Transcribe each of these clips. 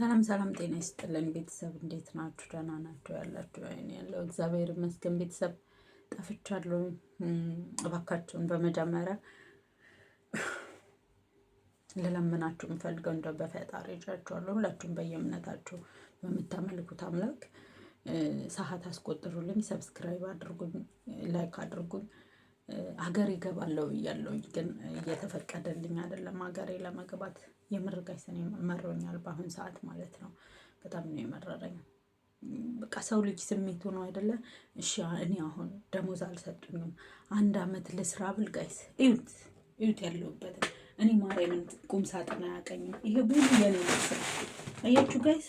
ሰላም ሰላም፣ ጤና ይስጥልን ቤተሰብ፣ እንዴት ናችሁ? ደህና ናችሁ ያላችሁ? አይን ያለው እግዚአብሔር ይመስገን። ቤተሰብ ጠፍቻለሁ። እባካችሁን በመጀመሪያ ልለምናችሁ የምፈልገው እንደው በፈጣሪ እጃችኋለሁ። ሁላችሁም በየእምነታችሁ በምታመልኩት አምላክ ሰዓት አስቆጥሩልኝ፣ subscribe አድርጉኝ፣ like አድርጉኝ። ሀገር ይገባለሁ እያለሁኝ ግን እየተፈቀደልኝ አይደለም ሀገሬ ለመግባት። የምር guys እኔ መሮኛል በአሁን ሰዓት ማለት ነው። በጣም ነው የመረረኝ። በቃ ሰው ልጅ ስሜቱ ነው አይደለ? እሺ እኔ አሁን ደሞዝ አልሰጡኝም። አንድ አመት ልስራ ብል guys እዩት፣ እዩት ያለሁበትን። እኔ ማርያምን ቁም ሳጥን አያቀኝም። ይሄ ሙሉ የኔ ልብስ ነው። አያችሁ guys፣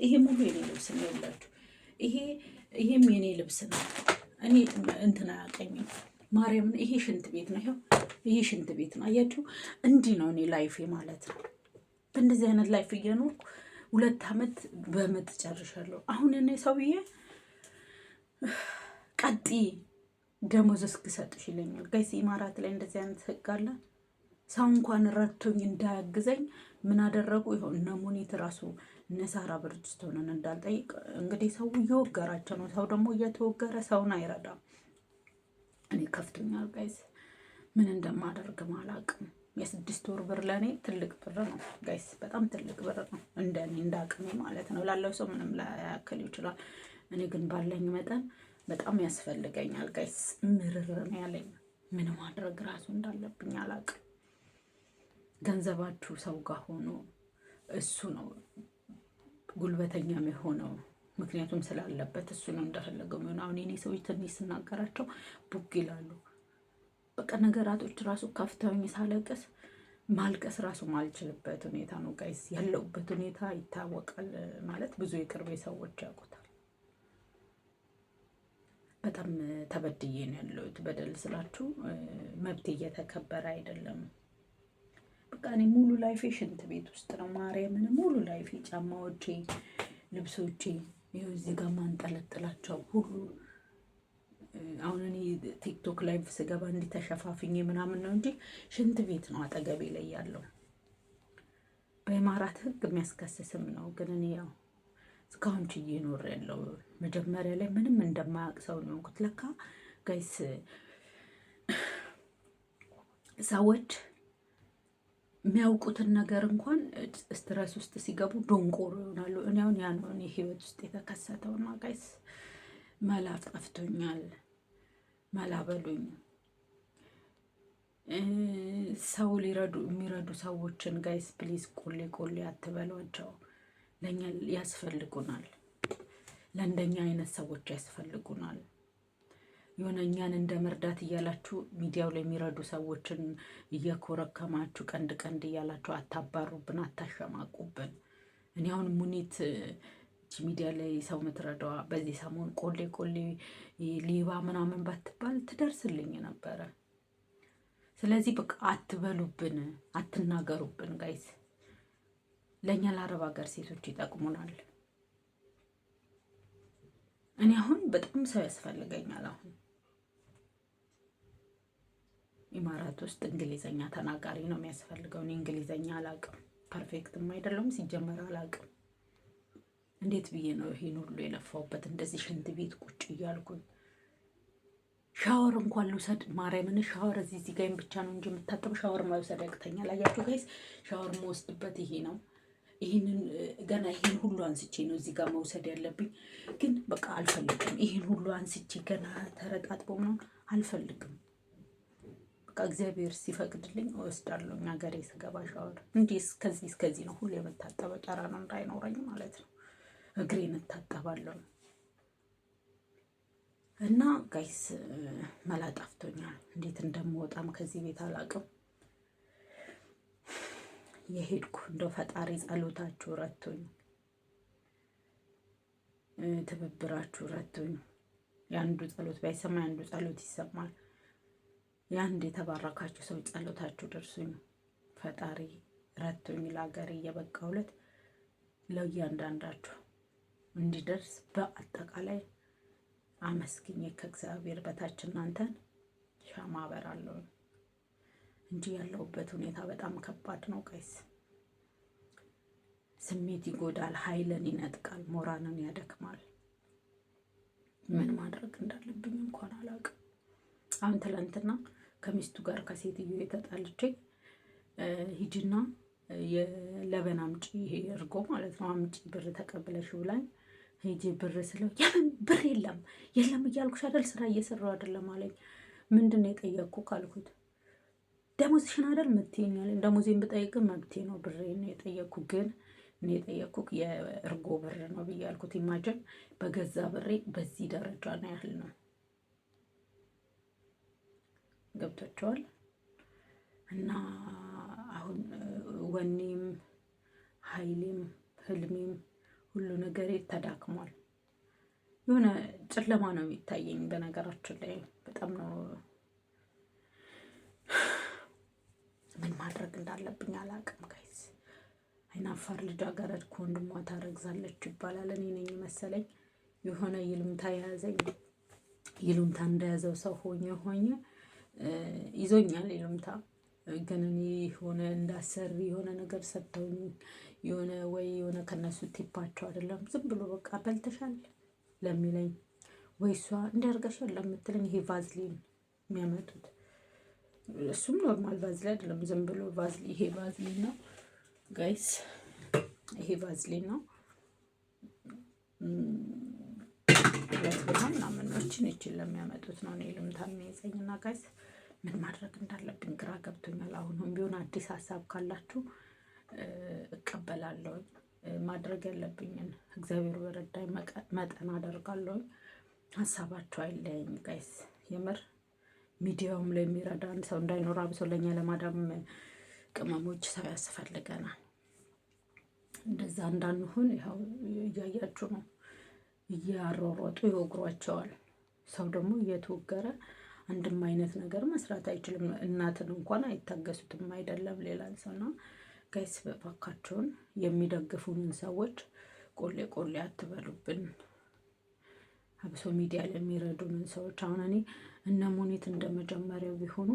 ይሄ ሙሉ የኔ ልብስ ነው። ይኸውላችሁ ይሄም የኔ ልብስ ነው። እኔ እንትን አያቀኝም ማርያምን። ይሄ ሽንት ቤት ነው። ይኸው ይሄ ሽንት ቤት ነው። አያችሁ፣ እንዲህ ነው እኔ life ኤ ማለት ነው። በእንደዚህ አይነት life እየኖርኩ 2 ዓመት በምጥ ጨርሻለሁ። አሁን እኔ ሰውዬ ቀጢ ደሞዝ እስክሰጥሽ ይለኛል። Guys፣ ኢማራት ላይ እንደዚህ አይነት ህግ አለ። ሰው እንኳን ረድቶኝ እንዳያግዘኝ ምን አደረጉ? ይኸው እነ ሙኒት ራሱ እነ ሳራ ብርጅስቶንን እንዳልጠይቅ እንግዲህ ሰው እየወገራቸው ነው። ሰው ደግሞ እየተወገረ ሰውን አይረዳም። እኔ ከፍቶኛል guys፣ ምን እንደማደርግም አላውቅም። የ6 ወር ብር ለእኔ ትልቅ ብር ነው guys፣ በጣም ትልቅ ብር ነው። እንደ እኔ እንደ አቅሜ ማለት ነው። ላለው ሰው ምንም ላያክል ይችላል። እኔ ግን ባለኝ መጠን በጣም ያስፈልገኛል guys። ምርር ነው ያለኝ። ምን ማድረግ ራሱ እንዳለብኝ አላውቅም። ገንዘባችሁ ሰው ጋር ሆኖ እሱ ነው ጉልበተኛም የሆነው ምክንያቱም ስላለበት እሱ ነው እንደፈለገው የሚሆነው። አሁን የኔ ሰዎች ትንሽ ስናገራቸው ቡግ ይላሉ። በቃ ነገራቶች ራሱ ከፍተውኝ ሳለቅስ ማልቀስ ራሱ ማልችልበት ሁኔታ ነው guys። ያለሁበት ሁኔታ ይታወቃል ማለት ብዙ የቅርቤ ሰዎች ያውቁታል። በጣም ተበድዬ ነው ያለሁት። በደል ስላችሁ መብቴ እየተከበረ አይደለም። በቃ እኔ ሙሉ life ኤ ሽንት ቤት ውስጥ ነው። ማርያምን ሙሉ life ኤ፣ ጫማዎቼ፣ ልብሶቼ ይኸው እዚህ ጋር ማንጠለጥላቸው ሁሉ። አሁን እኔ ቲክቶክ live ስገባ እንዲህ ተሸፋፍኜ ምናምን ነው እንጂ ሽንት ቤት ነው አጠገቤ ላይ ያለው። በኢማራት ሕግ የሚያስከስስም ነው። ግን እኔ ያው እስካሁን ችዬ ኖር ያለው መጀመሪያ ላይ ምንም እንደማያውቅ ሰው ነው የሆንኩት። ለካ guys ሰዎች የሚያውቁትን ነገር እንኳን stress ውስጥ ሲገቡ ደንቆሮ ይሆናሉ። እኔ አሁን ያ ነው እኔ ህይወት ውስጥ የተከሰተውና guys መላ ጠፍቶኛል። መላ በሉኝ። ሰው ሊረዱ የሚረዱ ሰዎችን guys please ቆሌ ቆሌ አትበሏቸው። ለእኛ ያስፈልጉናል። ለእንደኛ አይነት ሰዎች ያስፈልጉናል። የሆነ እኛን እንደ መርዳት እያላችሁ ሚዲያው ላይ የሚረዱ ሰዎችን እየኮረከማችሁ ቀንድ ቀንድ እያላችሁ አታባሩብን፣ አታሸማቁብን። እኔ አሁን ሙኒት ሚዲያ ላይ ሰው ምትረዳዋ በዚህ ሰሞን ቆሌ ቆሌ ሌባ ምናምን ባትባል ትደርስልኝ ነበረ። ስለዚህ በቃ አትበሉብን፣ አትናገሩብን guys። ለእኛ ለአረብ ሀገር ሴቶች ይጠቅሙናል። እኔ አሁን በጣም ሰው ያስፈልገኛል። አሁን ኢማራት ውስጥ እንግሊዘኛ ተናጋሪ ነው የሚያስፈልገው። እኔ እንግሊዘኛ አላቅም፣ perfect ም አይደለሁም፣ ሲጀመር አላቅም። እንዴት ብዬ ነው ይሄን ሁሉ የለፋውበት? እንደዚህ ሽንት ቤት ቁጭ እያልኩኝ ሻወር እንኳን ልውሰድ፣ ማርያምን ሻወር እዚህ ጋይም ብቻ ነው እንጂ የምታጠብ ሻወር መውሰድ ያቅተኛል። አያችሁ guys፣ ሻወር መወስድበት ይሄ ነው። ይህንን ገና ይህን ሁሉ አንስቼ ነው እዚህ ጋር መውሰድ ያለብኝ፣ ግን በቃ አልፈልግም። ይህን ሁሉ አንስቼ ገና ተረጣጥቦ ምናምን አልፈልግም። በቃ እግዚአብሔር ሲፈቅድልኝ እወስዳለሁ። ሀገሬ ስገባ ሻወር እንዲህ እስከዚህ እስከዚህ ነው ሁሉ የምታጠበው፣ ጠረን እንዳይኖረኝ ማለት ነው። እግሬን እታጠባለሁ። እና guys መላ ጠፍቶኛል። እንዴት እንደምወጣም ከዚህ ቤት አላውቅም። የሄድኩ እንደው ፈጣሪ ጸሎታችሁ ረቶኝ፣ ትብብራችሁ ረቶኝ። የአንዱ ጸሎት ባይሰማ የአንዱ ጸሎት ይሰማል። የአንድ የተባረካችሁ ሰው ጸሎታችሁ ደርሶኝ ፈጣሪ ረቶኝ ለሀገሬ እየበቃሁለት ለእያንዳንዳችሁ እንዲደርስ በአጠቃላይ አመስግኜ ከእግዚአብሔር በታች እናንተን ሻማ አበራለሁ እንጂ ያለሁበት ሁኔታ በጣም ከባድ ነው guys። ስሜት ይጎዳል፣ ኃይልን ይነጥቃል፣ ሞራልን ያደክማል። ምን ማድረግ እንዳለብኝ እንኳን አላውቅም። አሁን ትላንትና ከሚስቱ ጋር ከሴትዮ የተጣልቼ ሂጂና የለበን አምጪ፣ ይሄ እርጎ ማለት ነው፣ አምጪ ብር ተቀብለሽ ብላኝ ሂጂ ብር ስለው የምን ብር የለም የለም እያልኩሽ አይደል ስራ እየሰራሁ አይደለም አለኝ። ምንድን ነው የጠየቅኩ ካልኩት ደሞዝሽን አይደል የምትይኝ አለኝ። ደሞዜን ብጠይቅ መብቴ ነው፣ ብሬን ነው የጠየቅኩ፣ ግን እኔ የጠየቅኩ የእርጎ ብር ነው ብዬ አልኩት። Imagine በገዛ ብሬ በዚህ ደረጃ ነው ያህል ነው። ገብቷቸዋል። እና አሁን ወኔም ኃይሌም ህልሜም ሁሉ ነገሬ ተዳክሟል። የሆነ ጨለማ ነው የሚታየኝ። በነገራችን ላይ በጣም ነው፣ ምን ማድረግ እንዳለብኝ አላውቅም guys። አይናፋር ልጃገረድ ከወንድሟ ታረግዛለች ይባላል። እኔ ነኝ መሰለኝ የሆነ ይሉኝታ የያዘኝ፣ ይሉኝታ እንደያዘው ሰው ሆኜ ሆኜ ይዞኛል ይሉኝታ። ግን እኔ የሆነ እንዳሰሪ የሆነ ነገር ሰጥተውኝ የሆነ ወይ የሆነ ከነሱ tip ኣቸው አይደለም፣ ዝም ብሎ በቃ በልተሻል ለሚለኝ ወይ እሷ እንዲያርገሻል ለምትለኝ ይሄ ቫዝሊን የሚያመጡት እሱም normal ቫዝሊን አይደለም፣ ዝም ብሎ ቫዝሊን። ይሄ ቫዝሊን ነው guys፣ ይሄ ቫዝሊን ነው። 2 ብር ምናምን ነው። እችን እችን ለሚያመጡት ነው እኔ ይሉኝታ የሚይዘኝ እና guys ምን ማድረግ እንዳለብኝ ግራ ገብቶኛል። አሁንም ቢሆን አዲስ ሀሳብ ካላችሁ እቀበላለሁ። ማድረግ ያለብኝን እግዚአብሔር በረዳኝ መጠን አደርጋለሁ። ሀሳባችሁ አይለየኝ guys። የምር ሚዲያውም ላይ የሚረዳን ሰው እንዳይኖር አብሶ ለእኛ ለማዳም ቅመሞች ሰው ያስፈልገናል። እንደዛ እንዳንሆን ይኸው እያያችሁ ነው። እያሯሯጡ ይወግሯቸዋል። ሰው ደግሞ እየተወገረ አንድም አይነት ነገር መስራት አይችልም። እናትን እንኳን አይታገሱትም አይደለም ሌላን ሰው። እና guys እባካችሁን የሚደግፉንን ሰዎች ቆሌ ቆሌ አትበሉብን። አብሶ ሚዲያ ለሚረዱንን ሰዎች አሁን እኔ እነ ሙኒት እንደመጀመሪያው ቢሆኑ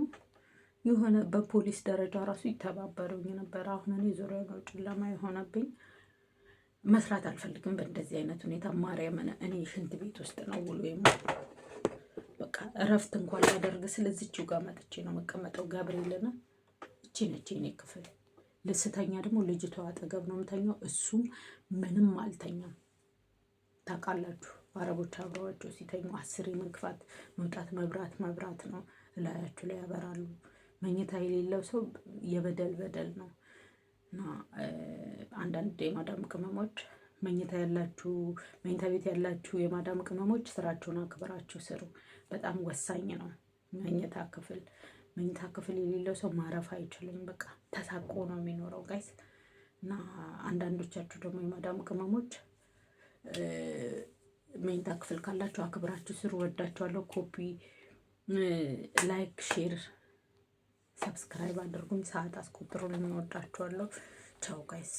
የሆነ በፖሊስ ደረጃ ራሱ ይተባበሩኝ ነበር። አሁን እኔ ዙሪያ ነው ጨለማ የሆነብኝ። መስራት አልፈልግም በእንደዚህ አይነት ሁኔታ። ማርያምን እኔ ሽንት ቤት ውስጥ ነው ውሎ፣ በቃ እረፍት እንኳን ላደርግ ስለዚችው ጋር መጥቼ ነው መቀመጠው። ገብርኤልና እቺ ነች የኔ ክፍል። ልስተኛ ደግሞ ልጅቷ አጠገብ ነው የምተኛው። እሱም ምንም አልተኛም። ታውቃላችሁ፣ አረቦች አብረዋቸው ሲተኙ አስሬ መግፋት መውጣት መብራት መብራት ነው እላያችሁ ላይ ያበራሉ። መኝታ የሌለው ሰው የበደል በደል ነው። እና አንዳንድ የማዳም ቅመሞች መኝታ ያላችሁ፣ መኝታ ቤት ያላችሁ የማዳም ቅመሞች ስራችሁን አክብራችሁ ስሩ። በጣም ወሳኝ ነው መኝታ ክፍል። መኝታ ክፍል የሌለው ሰው ማረፍ አይችልም። በቃ ተሳቆ ነው የሚኖረው guys። እና አንዳንዶቻችሁ ደግሞ የማዳም ቅመሞች መኝታ ክፍል ካላችሁ አክብራችሁ ስሩ። ወዳችኋለሁ። Copy፣ like፣ share፣ subscribe አድርጉኝ። ሰዓት አስቆጥሩልኝ። ወዳችኋለሁ። ቻው guys።